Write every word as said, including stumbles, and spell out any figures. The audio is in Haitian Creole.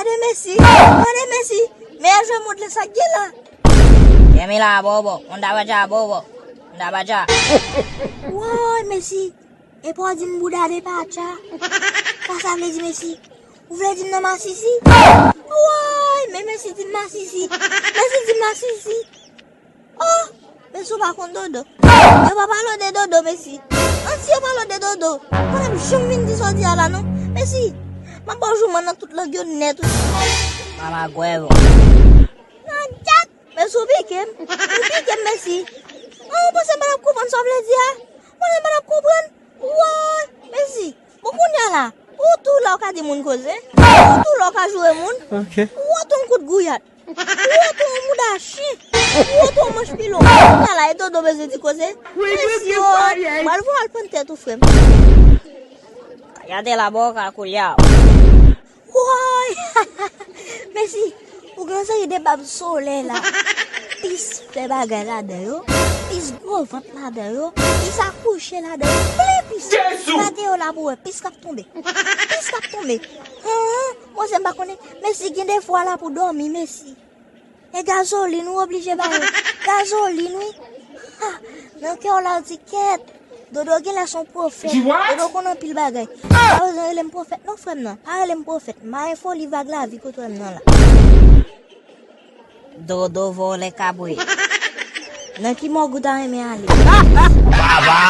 Gade Messi, gade Messi. Meyè jwè mond lan, sa k gen la? Kèmi la bobo, on dabaja bobo, on dabaja. Woy, Messi. Epa w di m bouda de patya. Sa sa vle di, Messi? Ou vle di m nan masisi? Woy, men Messi di m masisi. Messi di m masisi. Oh, Messi, ou pa konn dodo. Yo pa pale w de dodo, Messi. An si yo pale w de dodo, ou pa t ap janm vin di sa w di a la non. Messi, m ap ba w jouman nan tout lang yo nèt wi. Mama gwèvo. Nan dat, Messi, ou pike m. Ou pike m, Messi. An, ou panse m pa t ap konprann sa w vle di a? Ou panse m pa t ap konprann? Woy, Messi. Bon, kounye a la, ou tou la w ka di moun koze. Ou tou la w ka joure moun. Ok. Ou tou yon kout gouyad. Ou tou yon mouda chen. Ou tou yon manch pilon. Kounye a la, e dodo bezwen di koze. Messi, woy. M al voye al pann tèt ou, frè m. Gade la boka koulye a. Woy! Messi, ou gen yon seri de bab solèy la. Pis fè bagay ladan yo, pis gwo vant ladan yo, pis akouche ladan yo, plen pis. Jezi! Mete yo la pou wè, pis k ap tonbe. Pis k ap tonbe. An, an, mwen se m pa konnen, Messi gen de fwa la pou dòmi, Messi. E gazolin, ou oblije ba yo. Gazolin, wi. Ha, nan kè w la, w di kèt. Dodo genlè se yon pwofèt. Di what? Dodo konn anpil bagay. Pa bezwen rele m pwofèt non, frè m nan. Pa rele m pwofèt. M pa enfoli vag lavi kote w wè m nan la. Dodo vòlè kabrit. Nan ki mòg ou ta renmen ale? Baba!